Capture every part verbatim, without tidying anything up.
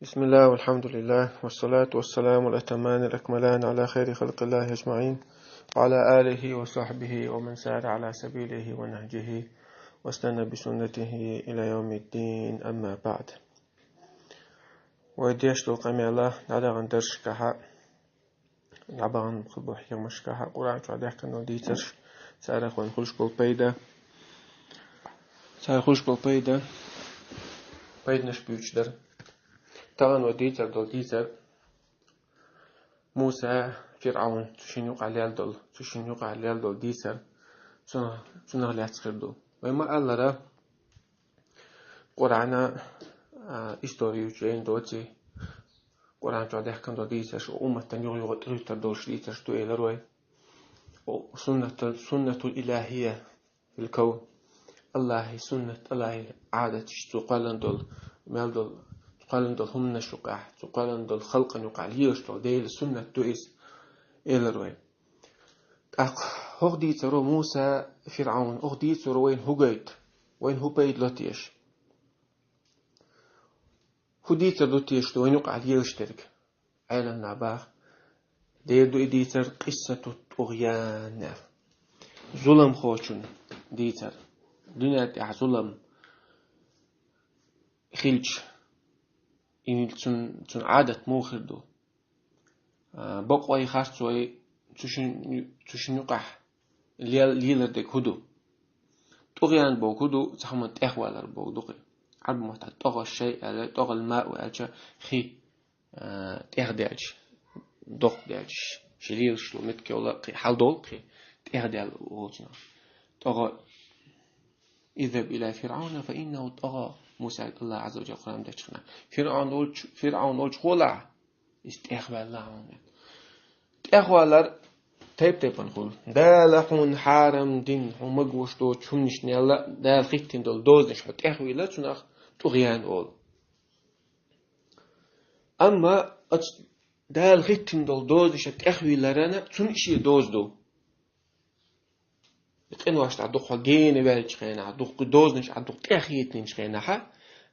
بسم الله والحمد لله والصلاة والسلام الأتمان الأكملان على خير خلق الله أجمعين وعلى آله وصحبه ومن سار على سبيله ونهجه واستنى بسنته إلى يوم الدين، أما بعد. Вай дешдул къамаьл дӀадаханчу дарсехь, дӀабахана хилла болу хьехамашкахь, Къуръан чохь даьхкина долу дийцарш, царах вайна хуьлуш болу пайда, царах хуьлуш болу пайда, пайданаш буьйцуш дара. Тахана вай дийцар долу дийцар Муса, ФирӀавн, цу шинна юкъахь лелла долу, цу шинна юкъахь лелла долу дийцар, цунах, цунах лаьцна хир ду. Вай ма-аллара, Къуръана, а, историю чу яйна доций, Къуръан чохь даьхкина долу дийцарш, умматан юха-юха тӀехӀуьттур долуш дийцарш ду элира вай. О, суннату-, суннатул илахия фил кавн. Аллахьан суннат, Аллахьан Ӏадаташ, цо кхоьллина долу, мел долу, кхоьллина долу хӀуманаш юкъахь, цо кхоьллина долу халкъана юкъахь лелаш долу Делан суннат ду иза, элира вай. ТӀаккха хӀокху дийцаро Муса, ФирӀавн, хӀокху дийцаро вайна хӀу гойту, вайна хӀу пайда ло теша? ХӀу дийцар ду теша вайна юкъахь лелаш дерг? Ӏеламнаха боху, дера ду и дийцар къиссату тӀугӀян аьлла. Зуламхочун дийцар. Дуьнен тӀехь зулам хилча, и цун, цун Ӏадат муха хир ду? А, бакъой, харцой цу шин, цу шин юкъахь лел-, лелар дерг хӀу ду? ТӀугӀян боху хӀу ду, цхьа хӀуманна тӀехвалар боху ду-кх. Ӏарбийн маттахь тӀагӀа шай аьлла, тӀагӀа маъ аьлча хи, а, тӀехдаьлча, доккха даьлча, ши лелаш ло меттиг йолу кхин хьал долу кхин тӀехдаьлла волчунах. ТӀагӀа. اذهب إلى فرعون فإنه طغى. Мусага Аллах Ӏазза ва Джалла Къуръан дечу хенахь. ФирӀавн волчу, ФирӀавн волчу гӀолахь, иза тӀехваьлла хьуна. ТӀехвалар тайп-тайпана хуьлу. Дала хьуна хьарам дина, хьуна магош доцу хӀуманаш нелла, Дала хӀиттина долу дозанаш хьо тӀехвийла, цунах тӀугӀян олу. Амма оцу Дала хӀиттина долу дозанаш тӀехвийларана цунна шен доза ду. И къинош тӀехь дукха гена ваьллачу хенахь, дукха дозанаш тӀехь дукха тӀеххетинчу хенахь,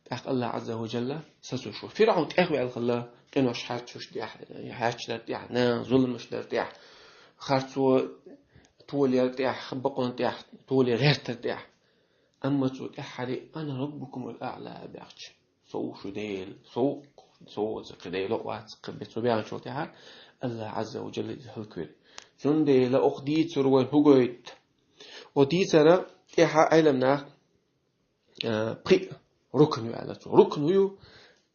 тӀаккха Аллах Ӏазза ва Джалла сацош ву. ФирӀавн тӀехваьлла хилла, къинош хьаьрчуш тӀехь, хьаьрчу дар тӀехь, нахана зуламаш дар тӀехь, харцо толаяр тӀехь, бакъон тӀехь, толе гӀертар тӀехь. Амма цо тӀаьххьара: «Ана раббукумул аъла», – баьхча, «Со ву шу Дела, со ву, со ву оцу кхин Дела вац кхин бен», – цо баьхначул тӀаьхьа Аллах Ӏазза ва Джалла иза хӀаллаквира. Цундела оха дийцар вайн хӀу гойту? Оха дийцара тӀаьхьа Ӏеламнах, а, пхиъ рукн ю аьлла цо. Рукн хӀу ю?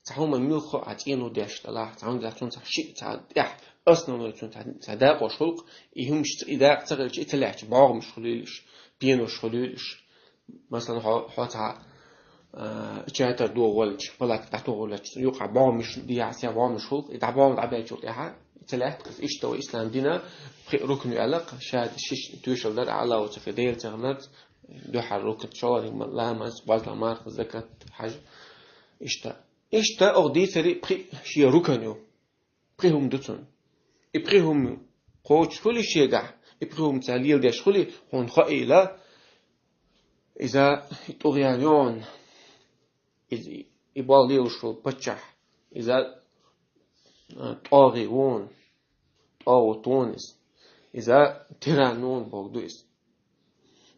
Цхьа хӀума муьлхха а цӀено деш далахь, цхьа хӀума цунна цхьа шиъ, цхьа тӀехь, основной цунна цхьа, цхьа дакъош хуьлу-кх, и хӀумаш ца, и дакъа ца хилча, и ца лаьттачу бӀогӀамаш хуьлийла уьш, пенош хуьлийла уьш. Масалан, хьо, хьо цхьа, а, чатар догӀу валча, палатка дӀатохуьллачу, юкъахь бӀогӀамаш дехьа, сехьа бӀогӀамаш хуьлу-кх, и дӀабӀогӀам дӀабаьллачул тӀаьхьа, и ца лаьтта-кх иза. Иштта вай ислам дина пхиъ рукн ю аьлла-кх, ша шиш тоьшалла дар, Аллах ва цу кхин Дела ца хиларца, дуьххьара рукн, шолгӀаниг ма-, ламаз, базла марха, закат, хьаж. Иштта. Иштта оха дийцари пхиъ шен рукн ю. Пхи хӀума ду цунна. И пхи хӀума кхочуш хуьлий шегахь, и пхи хӀума цара леладеш хуьлий, хьуна хаийла, иза тӀугӀян ю хьуна. Иза, и болх лелош волу паччахь, иза, а, тӀагӀи ву хьуна, тӀагӀут ву хьуна иза. Иза тиран ву хьуна бохург ду иза.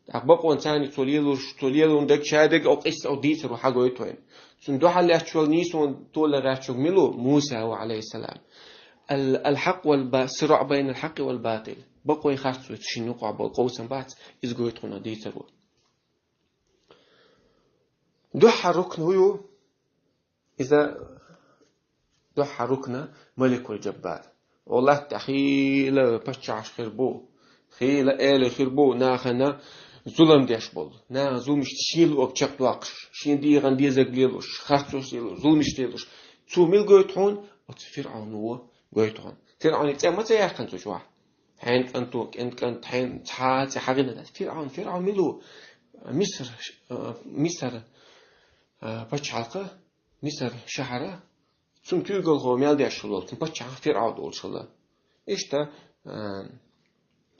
ТӀаккха бакъонца цо лелош, цо лелорна дерг, ша дерг, оха къиссо, оха дийцаро хьагойту вайна. Цунна дуьхьал лаьтташ волу нийсонан тола гӀерташ верг мила ву? Муса ву, Ӏалайхиссалам. Ал-, ал-хьакъ вал ба-, сироӀ байнал хьакъи вал батил. Бакъой харцой шина юкъахь болу къовсам бац, иза гойту хьуна дийцаро. Дуьххьара рукн хӀу ю? Иза дуьххьара рукн Маликул Джаббар. Оха латта тӀехь хийла паччахьаш хир бу, хийла эла хир бу, нахана зулам деш болу, нахана зуламашца шен луъург чекхдоккхуш, шен дегӀан дезарг лелош, харцош лелош, зуламаш лелош. Цо мила гойту хьуна? Оцу ФирӀавно гойту хьуна. ФирӀавнан цӀе ма ца яьккхина цу чохь. Хьайн кӀанто, кӀен-, кӀант, хьайн цхьа а цӀе хьагӀина дац. ФирӀавн, ФирӀавн мила ву? Миср, а, Миср, а, пачхьалкха, Миср шахьара, цунна куьйгалхо мел деш хилла, цунна паччахь ФирӀавн долуш хилла. Иштта, а,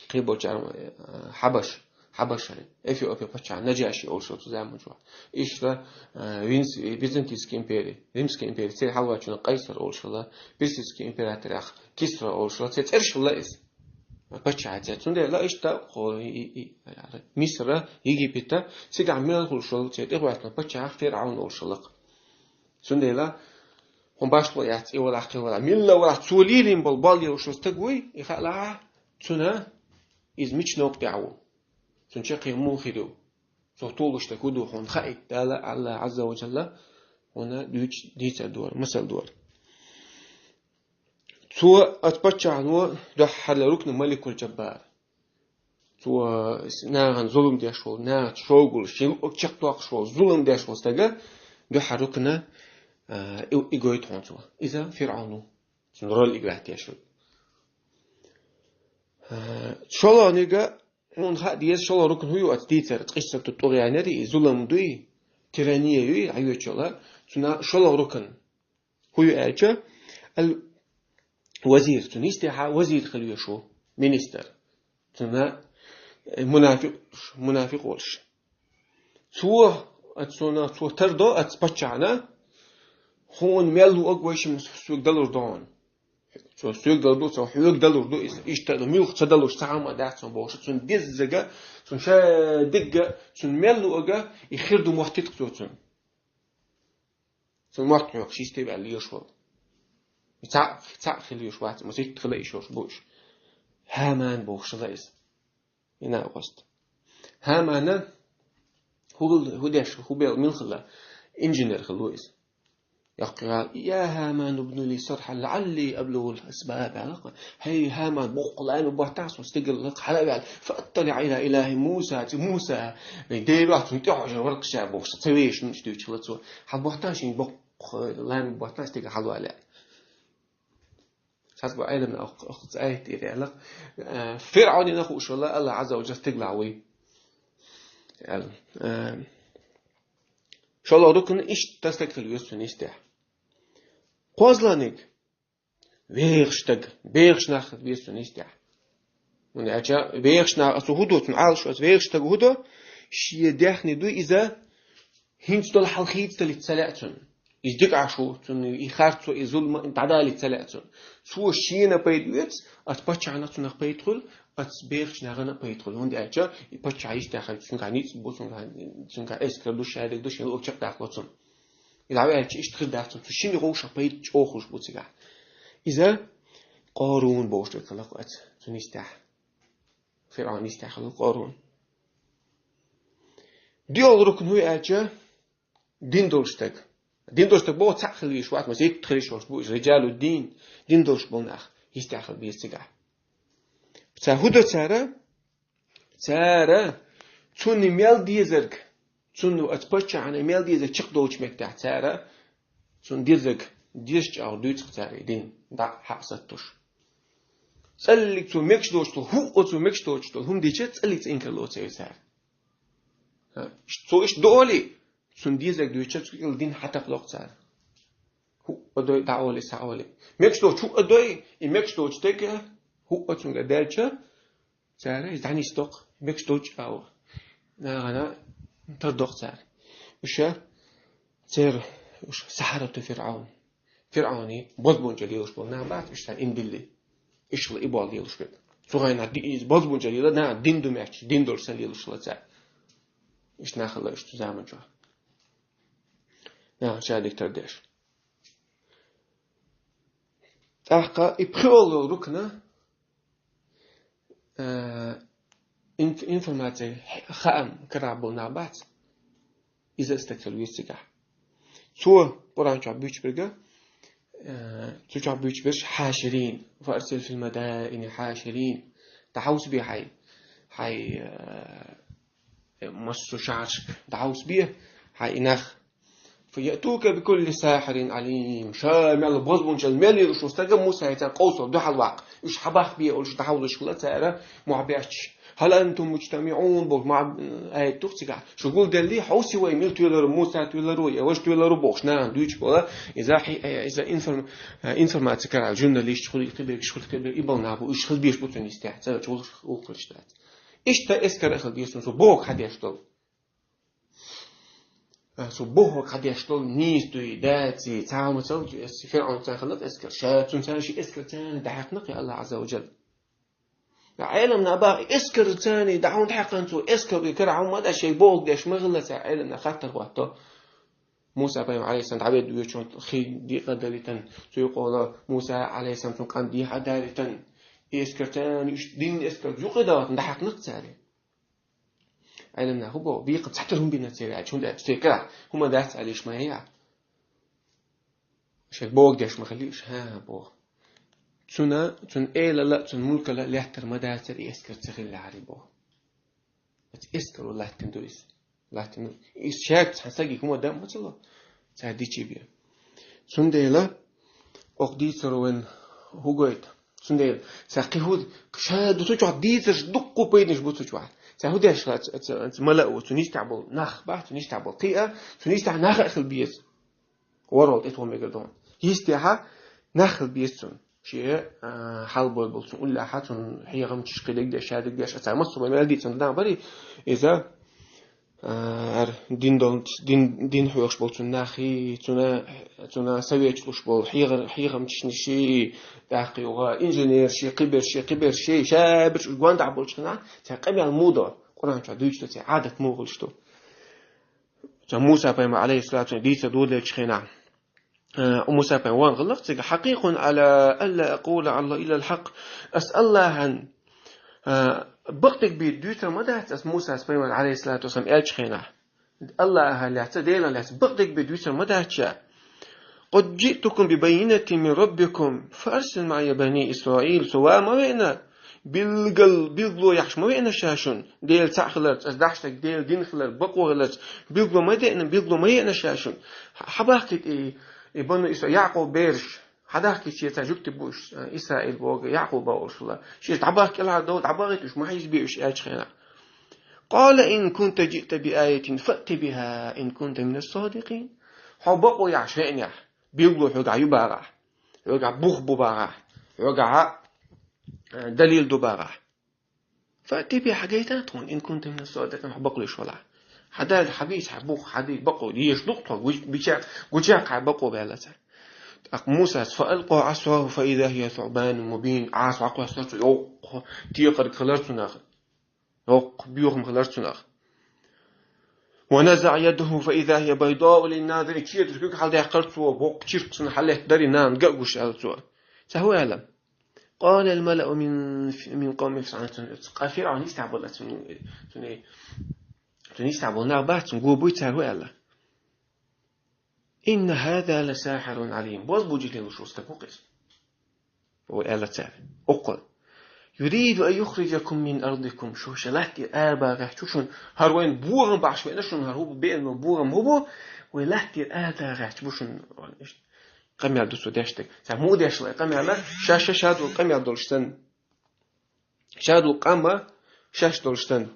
кхин болчара, а, хьабаш, Хьабашара, Эфиопия паччахь Наджаши олуш йолу цу заманчохь. Иштта, а, Винс-, Византийская империя, Римская империя, церан хьалаваьллачунах Къайсар олуш хилла, персидский императорех Кисра олуш хилла, церан цӀераш хилла иза. Паччахьаца. Цундела иштта кхо-, и, и, и, Мисра, Египета, цигахь мел хуьлуш волу церан тӀехӀоьттина паччахьех ФирӀаун олуш хилла-кх. Цундела хьуна башхо яц, и валахь, кхин валахь. Милла валахь, цо лелийна болу бал йолуш стаг вуй, и хаалахь, цуьнан иза мича новкъа тӀехь ву. Цуьнан чаккхе муха хир ю. Цо толуш стаг хӀун ду хьуна хаийта, Дала, Аллах Азза ва Джалла, хьуна дуьйцу дийцар дора, масал дора. Цо оцу паччахьо дуьххьара рукна Маликул Джаббар. Цо нахана зулам деш волу, нахаца шовгӀалш, шен луъург чекхдоккхуш волу, зулам деш волу стага дуьххьара рукна, а, и, и гойту хьуна цо. Иза ФирӀаун ву. Цуьнан роль играть деш ву. А, шолгӀаниг, хьуна хаа деза, шолгӀа рукн хӀун ю оцу дийцар, къиссату тӀугӀян яра, и зулам дуй, тирания юй, хьайоьчула, цуьнан шолгӀа рукн. ХӀун ю аьлча, ал-вазир, цуьнан йистехьа вазир хила веш ву, министр. Цуьнан, э, мунафикъ, мунафикъ волуш. Цо, оцу цунах, цо тардо оцу паччахьна, хьуна мел луъург вайшимма соьга далур ду хьуна. Цо соьга далур ду, цо хьоьга далур ду, иза иштта а ду, муьлхха ца далуш, цхьа хӀума а дац хьуна бохуш, цуьнан деззага, цуьнан ша дигга, цуьнан мел луъург, и хир ду моттийта-кх цо цуьнан. Цуьнан мотт хьоькхуш йисте ваьлла лелаш волу. И цхьаъ, цхьаъ хила везаш вац, масийтта хила йиш йолуш бу уьш. ХӀаман бохуш хилла иза. И накъост. ХӀамана хӀун, хӀун деш, хӀун бел, мила хилла? Инженер хилла ву иза. Яккхий гӀала: «Я ХӀаману бни ли сархьан лаӀалли аблугӀул асбаб», аьлла-кх. «ХӀей, ХӀаман, боккха лами боттахь суна стигала лакха хьала а ваьлла, фа атталиӀа ила илахӀи Муса, цу Муса, вайн Дела вац, цунна тӀехьожур вара-кх ша», бохуш, ца вешан муьлш дуьйцуш хилла цо. Хьан боттахь шен боккха лами боттахь стигала хьала вала. Цхьацца бу Ӏеламнаха оцу аят тӀера аьлла, э, ФирӀавнина хууш вала Аллах Азза ва Джалла стигалахь вуй аьлла. Э, шолгӀа рукн иштта стаг хила веза цуьнан йистехь. КхозлагӀниг, вехаш стаг, бехаш нах хила веза цуьнан йистехь. ХӀунда аьлча вехаш нах, оцу хӀун ду, цуьнан Ӏалашо, оцу вехаш стага хӀун ду, шен даьхни ду иза, хӀинца долу хьал хийцадалийта ца лаьа цунна. Иза дика Ӏаш ву, цунна и харцо, и зулам дӀадалийта ца лаьа цунна. Цо шена пайда оьцу, оцу паччахьна цунах пайда хуьлу, оцу бехачу нахана пайда хуьлу. ХӀунда аьлча и паччахь йистехь хилча, цуьнгахь ницкъ бу, цуьнгахь, цуьнгахь эскар ду, шадерг ду, шен луъург чекхдаккхало цунна. И дӀаваьлча иштта хир дац цунна. Цу шинна вовшах пайда чӀогӀа хуьлуш бу цигахь. Иза Къорун бохуш дерг хилла-кх оцу цуьнан йистехь. ФирӀавнан йистехь хилла Къорун. ДоьалгӀа рукн хӀун ю аьлча, дин долуш стаг. Дин долуш стаг боху цхьаъ хила везаш вац, масийтта хила йиш йолуш бу иза, риджалу дин, дин долуш болу нах, йистехь хила беза цигахь. Цара хӀун до цара? Цара цунна мел дезарг, цунна оцу паччахьна мел дезарг чекхдолчу меттехь цара, цунна дезарг деза чӀагӀо дуьйцу-кх цара и дин, дӀа хьакъ саттуш. ЦӀаллиг цо мегаш доцуш долу, хӀуъа цо мегаш доцуш долу хӀума дича, цӀаллиг цӀе инкарло ца йо цара. Ха, цо иштта до олий, цунна дезарг дуьйцича, цу кӀел дин хьатакхало-кх цара. ХӀуъа дой, дӀа олий, схьа олий. Мегаш доцу хӀуъа дой, и мегаш доцу дерг хӀуъа цуьнга даьлча, цара иза дӀанисдо-кх, мегаш долчу агӀор. Нахана тардо-кх цара. Уьш церан, уьш сахьарату ФирӀавн. ФирӀавнан бозбунчалла лелаш болу нах бац, уьш цара иман диллий. Иштта и болу лелаш верг. Цу хенахь ди-, иза бозбунчалла лела, нах дин ду моьттуш, дин долуш санна лелаш хилла цара. Иштта нах хилла уьш цу заманчохь. Нахана ша дика тардеш. ТӀаккха и пхоьалгӀа рукна, э, инф-, информация, хаам карахь болу нах бац. Иза а стаг хила веза цигахь. Цо Къуръан чохь буьйцуш берг, э, цу чохь буьйцуш берш хьаширин, фа арсил фил мадаини хьаширин. ДӀахьовсабе хьайн, хьайн, э, массо а шахьаршка дӀахьовсабе хьайн и нах. Фа яътука би кулли сахьирин Ӏалим. Ша мел бозбунчалла мел лелаш волу стаг Муса-яцара къовсал дуьхьал ваккха. Уьш хьабахбе олуш дӀахьовзуш хилла цара мохь бетташ. Хьал антум муджтамиӀун бохуш мохь, э, аят ду-кх цигахь. Шу гулделлий, хьовсий вай, мила тоьлур ву, Муса тоьлур ву, я важа тоьлур ву бохуш, нахана дуьйцуш болу. Иза хьи-, э, иза информ-, э, информация карахь, журналисташ хуьлий, кхиберш хуьлий, кхиберш, и болу нах бу, уьш хила безаш бу цуьнан йистехь, цара чу гӀуллакх, гӀуллакх хилча дац. Иштта эскар а хила деза цун, цо бохург хьадеш долу. А, цо бохург хьадеш долу нийса дуй, даций, цхьа а ма ца лучу эс, ФирӀавнца хилла эскар. Ша цунца ши эскар царна дӀахьаькхна кхин Аллах Азза ва Джалла. Ӏеламнаха баха, эскар царна дӀа хӀунда хьаькхна цо, эскар кара хьуна ма дац, шайга бохург деш ма хилла цара, Ӏеламнаха хаттар хӀотто. Муса пайхамар, алейхиссалам, дӀаведда воьдучунна хи декъа далийтина, цу юкъа Муса, алейхиссалам, цунна къам дехьа а далийтина, и эскар царна, уьш динан эскар юкъа а далийтина, дӀахьаькхна-кх цара. Ӏеламнаха хӀун боху, бекхам цхьатера хӀума бина церан аьлча, хӀунда аьлча церан карахь хӀума дац аьлла уьш ма яц. Шайга бохург деш ма хилла уьш, хӀан, боху. Цуьнан, цуьнан элала а, цуьнан мулкала а лаьттара ма дацара и эскар ца хиллехьара, боху. Оцу эскаро латтина ду иза. Латтина ду. Иза шаьрца цхьана стаге хӀума дан а ма ца ло, цара дичий бен. Цундела, окху дийцаро вайна хӀун гойту? Цундела, цара кхин хӀун, ша ду цу чохь дийцарш дуккха пайданаш бу цу чохь. Цара хӀун деш хилла ца, ца, ца мала а ву, цу нистехь болу нах бахьа, цу нистехь болу кхин а, цу нистехь нах а хила беза. ВорхӀалгӀа тӀетоха мегар ду хьуна. Йистехьа нах хила беза цунна. Шен, а, хьалабойла болу цунна уллехьа, цунна хьехамчаш кхидерг деш, шадерг деш, а цара массо а вай мел дийцина дан барий, иза, а, ара дин долу, дин, дин хьоьхуш болу цунна нахий, цунна, цунна советаш луш болу хьехар-, хьехамчашнаший, тӀаккха юха инженерший, кхиберший, кхиберший, шаберш уьш гондахь болчу хенахь, цара къамел муха до, Къуръан чохь дуьйцуш ду, церан Ӏадат муха хуьлуш ду. Цо Муса пайхамар, алейхиссалату вассалам, дийца доладелчу хенахь, э, Муса пайхамар ван гӀаллакх цига: «Хьакъикъун ала алла акъула алла илла хьакъ». Ас Аллахьан, э, бакъдерг бен дуьйцур ма дац ас, Мусас пайхамар, алейхиссалату вассалам, аьллачу хенахь. Аллахьан лаьцна, Делан лаьцна бакъдерг бен дуьйцур ма дац ша. «Къад джиътукум би баййинатин мин раббикум, фа арсил маъия бани Исраил». Со ван ма веана, билггал, билгало яхьаш ма веана ша шуна. Дела цхьаъ хиларца, ас дахьаш дерг Делан дин хилар, бакъо хиларца, билгало ма деана, билгало ма еана ша шуна. Хьа-, хьабахкийта и, и бану Исра-, Якъуб бераш, хьадахкийта шен цхьа жуьгти бу уьш, Исраил боху, Якъуб бохуш хилла. Шеца дӀабахка кӀелхьардовла, дӀабахийта уьш, ма хьийзабе уьш аьллачу хенахь. «Къала ин кунта джиъта би аятин фаъти биха ин кунта мина ссадикъин». Хьо бакъо яхьаш веанехь, билгало хьоьгахь ю бахахь, хьоьгахь бух бу бахахь, хьоьгахь, э, далил ду бахахь. «Фаъти биха», хьагайта тхуна, «ин кунта мина ссадикъин», хьо бакълуьйш валахь. Хьадала хьан вийца хьан бух, хьан дий бакъо, еш ду-кх тхо, гуча-, гуча-, гучакхахь бакъо баьлла цара. ТӀаккха Мусас: «Фа алкъа Ӏасаху фа иза хия суъбанун мубин». Ӏаса хьакхоьссура цо, йоккха текхарг хилара цунах. Йоккха боьхам хилара цунах. «Ва назаъа ядаху фа иза хия байдау линназирин». Четар куьг хьалдаьккхара цо, боккха чиркх санна хьаллеттадара, нана ган а гуш аьлла цо. Цхьа хӀун аьлла? «Къала ал-малау мин, мин къавми ФирӀавна». Цу къа-, ФирӀавн йистехь болу, цуьнан, цуьнан, цуьнан йистехь болу нах бац, цунна го буй, цара хӀун аьлла? «Инна хаза ла сахьирун Ӏалим». Бозбуунчаллин луш волу стаг ву-кх иза. Вай аьлла цара. Оккхул. «Юриду ан юхриджакум мин ардикум». Шу шайн латте арабан гӀерташ ву шуна. ХӀара вайна бохам бахьаш веана шуна, хӀара хӀун бу, беана бохам хӀун бу? Вай латте арабан гӀерташ бу шуна. Къамел ду цо деш дерг. Цара муха деш лай къамел? Ша, ша, ша долу къамел долуш санна. Ша долу къам а шаьш долуш санна.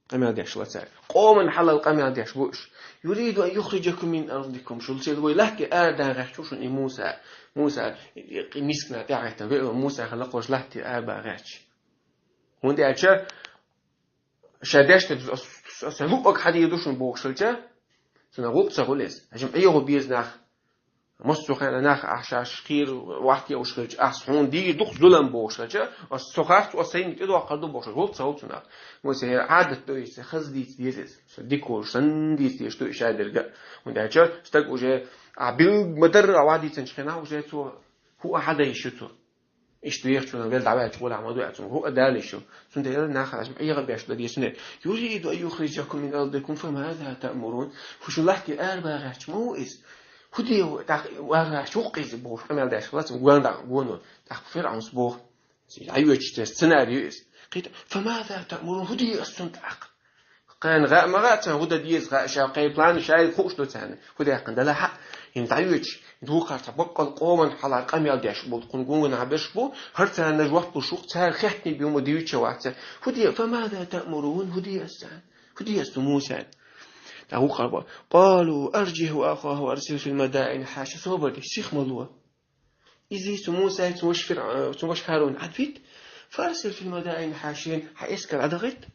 Къамел деш ла цара. Къоман хьалал къамел деш бу уьш. «Юриду ан юхриджакум мин ардикум». Шу церан вай латте арадан гӀерташ ву шуна и Муса. Муса, и, и мискана тӀаьхьахӀиттина веана Муса хила кхочу латте арабан гӀерташ. ХӀунда аьлча, ша деш дерг, ас, ас, ас луъург хьан дийр ду шуна бохуш хилча, цунах гӀуллакх ца хуьлу иза. Хьажа, Ӏехо беза нах. Массо а хенахь нах, ахь шаьш кхера вахке уьш хилча, ас хьуна дийр ду-кх зулам бохуш хилча, ас со харц, ас сайна тӀедоккхур ду бохуш, гӀуллакх ца хуьлу цунах. Муса, хӀара Ӏадат ду иза, хаза дийца деза иза. Со дика волуш санна дийца дезаш ду и шадерг а. ХӀунда аьлча стаг уже, а, билггал ма-дарра а ван дийцинчу хенахь, уже цо хӀуъа хьадан йиш ю цо. Иштта вехачунна вел дӀаваьлча гӀуллакх ма ду аьлла, цунна хӀуъа дала йиш ю. Цундела нах хьалаш ма Ӏеха беш дан деза цунна. «Юриду ан юхриджакум мин ардикум, фа маза таъмурун?» Шу латте арабан гӀерташ ма ву иза? ХӀун де ву, тӀаккха арабан гӀерташ ву-кх иза бохуш къамел деш хилла цунна гонда-, гоно. ТӀаккха ФирӀавнс боху. Иза дӀайоьдуш церан сценарий ю иза. Кхин, «Фа маза таъмурун?» ХӀун де ас цунна тӀаккха? Кхана гӀа а ма гӀа царна, хӀун дан деза гӀа, ша кхайн план шайга хууш ду царна. ХӀун даьккхина, далахь а, хӀинца дӀайоьдуш, хӀинца вукхара цхьа баккъал къоман хьалха къамел деш болу, кхунна гонахь берш бу, хӀара царна жоп луш ву-кх, цара хеттарг бен ма дуьйцуш вац. ХӀун де, «Фа маза таъмурун?» ХӀун де ас царна? ХӀун де ас цу Мусана? ТӀаккха вукхара боху: «Къалу арджихь ахаху ва арсилху фил мадаини хьаширин». Собар де, сих ма ло. Иза цу Мусай, цу ваша Фир-, цу ваша ХӀарун Ӏадвита, «фа арсилху фил мадаини хьаширин», хьан эскар Ӏадахийта.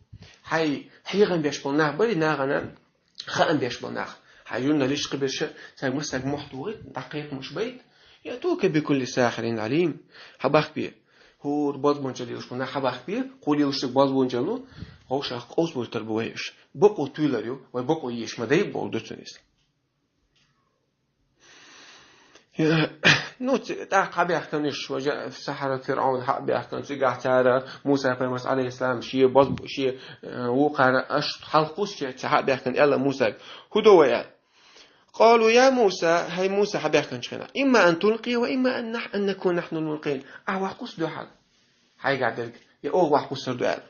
Хьай хьехам беш болу нах барий нахана, хаам беш болу нах. Хьай журналист кхиберша, цаьрга массаьрга мохь тухийта, дӀакхайкхамаш байта. يأتوك بكل ساحر عليم. Хьабахкабе. ХӀора бозбуунчалла лелаш болу нах хьабахкабе, кхо лелаш стаг бозбуунчалла ву, хӀокху шах къовсабуьйтур бу вай уьш. Бакъо туьйлар ю, вай бакъо езаш ма дай бохург ду цуьнан иза. Ну, ци-, тӀаккха хьабаьхкина уьш, وجاء السحرة فرعون хьа а баьхкина, цигахь цара Муса пайхамарца, عليه السلام, шен бозбу-, шен, э, вукхара аш хьалха кхуссуш, цигахь хьа а баьхкина аьлла Мусага: «ХӀун до вай?» аьлла. قالوا يا موسى, хӀай Муса, хьабаьхкинчу хенахь, إما أن تلقي وإما أن نح-، أن نكون نحن الملقين. Ахьа вахкхуссу дуьхьал хьайгахь дерг, я оха вахкхуссур ду аьлла.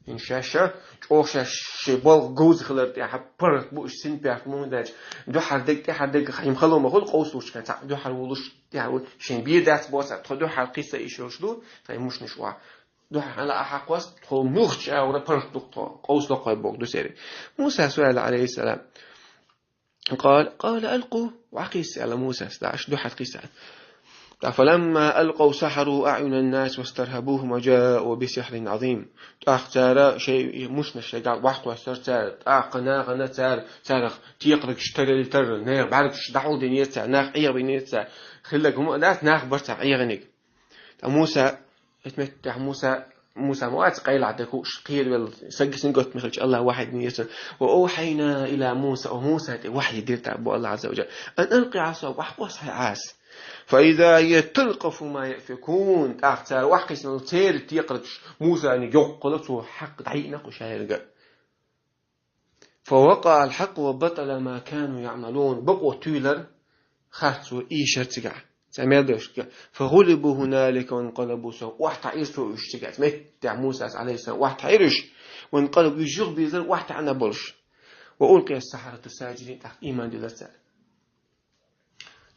ХӀинца шаьш, чӀогӀа шаьш шайн балха говза хилар тӀехь, паргӀат бу уьш, синпаргӀат муха даьлча, дуьхьал дерг, тӀаьхьа дерг, хьайна хало ма хуьлу, къовсалучу хенахь цхьаъ дуьхьал волуш, тӀаьхьа волуш, шайн бен дац боху цхьаъ, тхо дуьхьал кхиссо йиш йолуш ду, тхайн мушнаш охьа. Дуьхьал хьала ахьа кхосса, тхо муьлххачу агӀора паргӀат ду тхо, къовсало кхой бохург ду церан. Муса схьа аьлла, عليه السلام. قال، قال ألقوا, вахкхийса аьлла Мусас, дӀа аша дуьхьал кхийса аьлла. ТӀаккха فلما ألقوا سحروا أعين الناس واسترهبوهم وجاءوا بسحر عظيم. ТӀаккха цара шайн мушнаш шайгахь вахкхоьссира цара, тӀаккха нахана цара, царах текхаргаш тарелла тара, нехан бӀаьргаш дӀахьулдинера цара, нах Ӏехабинера цара, хилларг хӀума а дац, нах бара цара Ӏехинарг. Ткъа Муса, оцу меттехь Муса, Муса ма вац къайлаха дерг хууш, кхеравелла, саггисина готта ма хилча, АллахӀа вахьйу динера цунна. وأوحينا إلى موسى, о Муса тӀе вахьйу дира тӀаккха боху АллахӀа Ӏазза ва жалла. أن ألق عصاك, вахкхосса хьайн Ӏаса. فإذا هي تلقف ما يأفكون. ТӀаккха цара вахкхийсина церан текхаргаш Мусана йоккха хилла, цо хьакха дӀайиъна кху шайрга. فوقع الحق وبطل ما كانوا يعملون. Бакъо туьйлар, харцо ийшар цигахь. Цхьа мел дерш. فغلبوا هنالك وانقلبوا صاغرين. ОхьатаӀийра цо уьш цигахь. Меттехь Мусас, عليه السلام, охьатаӀийра уьш. وانقلبوا, уьш юхабийзара охьатаӀийна болуш. وألقي السحرة ساجدين. ТӀаккха ийман диллира цара.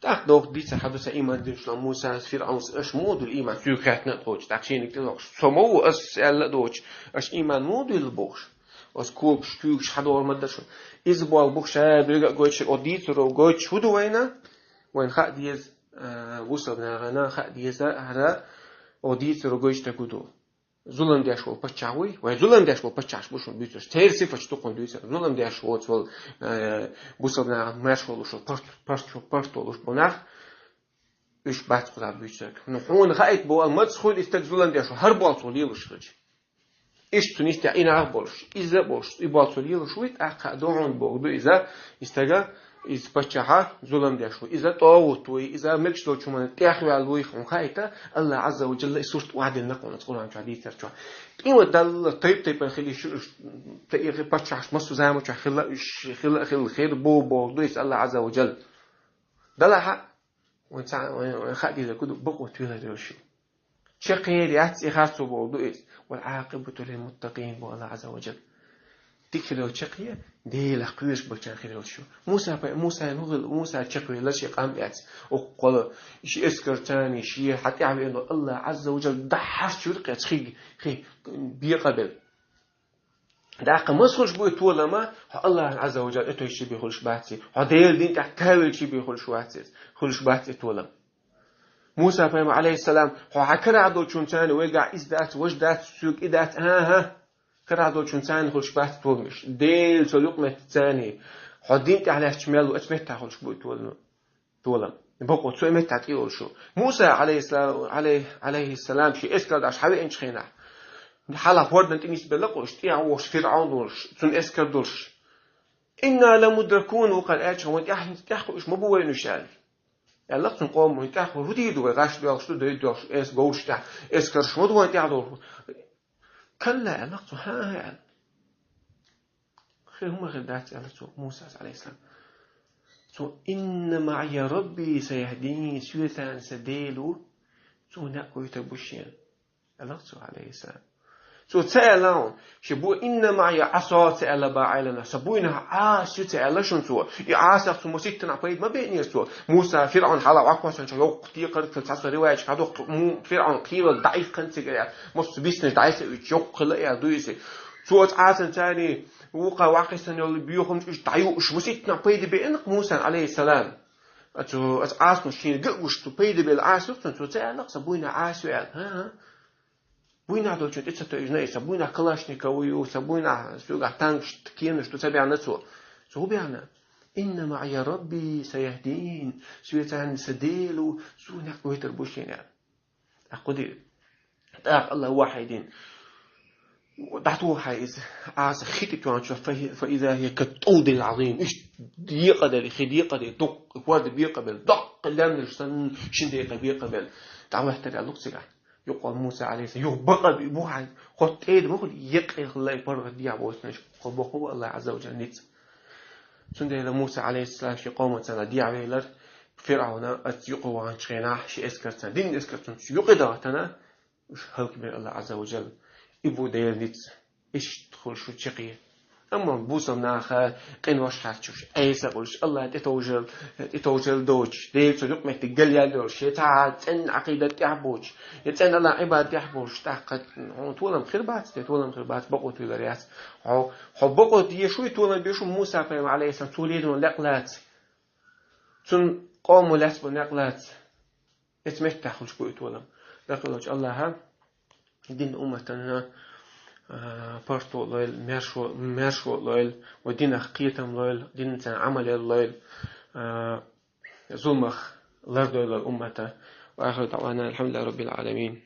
ТӀаккха догӀу дийцар хьан ду сан ийман динчул Мусас, ФирӀавнас, аша муха дуьллу ийман, соьга хаьттина а тхочу, тӀаккха шениг тӀе доккхуш, со ма ву, ас аьлла а доцуш, аша ийман муха дуьллу бохуш, ас когаш, туьйгаш хьадогӀур ма дара шуна. Иза болу бу ша берриге а гойтуш, о дийцаро гойтуш хӀун ду вайна? Вайна хаа деза, а, бусалба нахана хаа деза, хӀара о дийцаро гойтуш дерг хӀун ду? Зулам деш волу паччахь вуй, вай зулам деш волу паччахьаш бу шуна буьйцурш. Церан сифаташ ду кхунна дуьйцурш. Зулам деш воцу волу, э, бусалба нахана марш волуш волу, парт-, парт-, парт волуш болу нах, уьш бац кхузахь буьйцург. Ну, хьуна хаийта боху, маца хуьлу и стаг зулам деш волу, хӀара болу цо лелаш хилча. Иштта цунна истехь и нах болуш, иза а болуш, и болу цо лелаш вуй, тӀаккха а догӀун боху ду иза, и стага, иза паччахьа зулам деш ву, иза тӀогӀут вуй, иза мегаш долчу хӀуманна тӀехваьлла вуй, хьуна хаийта, АллахӀа Ӏазза ва Джалла и сурт охьадиллина кхунна Къуръан чохь дийцар чохь. ТӀе ма далла тайп-тайпана хили шу-, тӀе и паччахьаш массо заман чохь хилла, уьш хилла, хилла, хир бу боху ду иза АллахӀа Ӏазза ва Джалла. Далахьа, вайн цхьа, вайн, вайн хаа дезарг ду, бакъо туьйлар йолуш ю. Чекхъер яц и харцо боху ду иза. والعاقبة للمتقين боху АллахӀа Ӏазза ва Джалла. Дика хир йолу чекхъе, Делах кхоьруш болчарна хир йолуш ю. Муса пай-, Мусана хӀун хилла, Муса чекхвелла шен къам эцна. Оккхула, ши эскар царний, шен хьан тӀаьхьа веана АллахӀа Ӏазза ва Джалла дахьарчуьра кхечу хиг, хи, бекъабелла. ТӀаккха маса хуьлуш бу и толам, хьо АллахӀана Ӏазза ва Джалла тӀетевжича бен хуьлуш бац и, хьо Делан дин тӀехь кавелча бен хуьлуш вац иза, хуьлуш бац и толам. Муса пайхамар, Ӏалайхиссалам, хьо хьан карахь долчунна царна вайгахь иза дац, важа дац, соьга и дац, а-хӀа, карахь долчунна царна хуьлуш бац толамаш. Делан цо юкъаметтиг царний, хьо дин тӀехь лаьтташ мел ву, оцу меттехь хуьлуш бу и толам. Толам. Бакъо цу меттехь тӀе йолуш ю. Муса, Ӏалайхиссалам, Ӏалай-, Ӏалайхиссалам, шен эскар дӀаш хьан веанчу хенахь, хьалха хӀордан тӀе нисбелла кхуш, тӀехь вогӀуш ФирӀавн волуш, цуьнан эскар долуш. «Инна ламудракун», вукхара аьлча, вайн тӀехь хӀинца тӀехь кхуьуш ма бу вайна уьш аьлла. Аьлла-кх цунна къоман, хӀинца тӀехь хӀун дийр ду вай, гӀаш доьлхуш ду, дойд доьлхуш, эс говраш тӀехь, эскарш ма ду вайн тӀехь долуш. «Калла», аьлла-кх цо, хӀан-хӀа аьлла. Хи хӀума хир дац аьлла цо, Мусас, Ӏалайхиссалам. Цо: «Инна маӀия Рабби саяхдин», соьца цхьаьна сан Дела ву, цо некъ гойтур бу шена. Аьлла-кх цо, Ӏалайхиссалам. Цо ца аьлла хьуна, шен бу «Инна маӀия Ӏаса» ца аьлла бан Ӏелам наха, сан буйнахь Ӏаса ю ца аьлла шуна цо. И Ӏасах цо маситтанахь пайда ма беънера цо. Муса, ФирӀавн хьалха вӀаккхоссанчохь йоккха текхарг, цхьа со риваячка хьадоккху, му-, ФирӀавн кхийрал дӀаихкхина цигара, массо биснарш дӀасауьйтуш йоккха хилла а ял ду иза. Цо оцу Ӏасанца царний вукхара вӀаккхийсина йолу боьхамаш уьш дӀайууш, маситтанахь пайда беана-кх Мусана, Ӏалайхиссалам. Оцу, оцу Ӏасано шена ган а гуш, цо пайда белла Ӏаса ю-кх цунна, цо ца аьлла-кх сан буйнахь Ӏаса ю аьлла. ХӀан-хӀа. буйнахь долчун тӀе ца тоьжна, са буйнахь калашников ю, са буйнахь, соьгахь танкаш, кенаш ду ца баьхна цо. Цо хӀун баьхна? «Инна маӀия Рабби саяхдин». Соьца цхьана са Дела ву, цо некъ гойтар бу шена. ТӀаккха хӀун дир? ТӀаккха Аллахьа вахьий дина. ДӀатоха хьай иза. Ӏаса хи тӀе тоьхначо, фа-, фаиза хия кат-тӀавдил Ӏазим. Иштта декъадели, хи декъадели, дукха хӀорда бекъабелла, доккха лаьмнаш санна, шин декъа бекъабелла. ДӀахӀоттар аьлла цигахь. Юкъа Муса Ӏалайхиссалам, юха бакъ бу хьай, хотта тӀеда ма хуьлу, екъа лай паргӀат дехьа боцуш, кхо боккха бу Аллахь Ӏазза ва Джалла ницкъ. Цундела Муса Ӏалайхиссалам шен къоманца дехьавелар, ФирӀавна оцу юкъа ваханчу хенахь шен эскарца, динан эскарца цу юкъа дахтана, уьш хӀаллакбира Аллахь Ӏазза ва Джалла. И бу Делан ницкъ, иштта хуьлу шу чаккхе. Амма бусалба наха къинош хьарчош, Ӏеса а хуьлуш, Аллахьна тӀетовжал, тӀетовжал доцуш, Дела цу юкъаметтиг галъяьлла йолуш, я цхьа цӀена Ӏакъидат тӀехь а боцуш, я цӀена Аллахьан Ӏибадат тӀехь а боцуш, тӀаккха хьуна толам хир бац, те толам хир бац, бакъо туьйлар яц. Хьо, хьо бакъо дезаш вуй, толам беш ву Муса-пайхамар Ӏалайхиссалам, цо лелийна некъ лаца. Цуьнан къомо лаьцна бу некъ лаца. Эцу меттехь хуьлуш бу и толам. Дакъалоцу Аллахьа динан умматана, а, паргӀато лойла, маьршо, маьршо лойла, ва динах кхетам лойла, динца Ӏамал яр лойла, а, зуламах лардойла уммата. Ва ахиру даӀвана алхьамдулиллахӀи раббил Ӏаламин.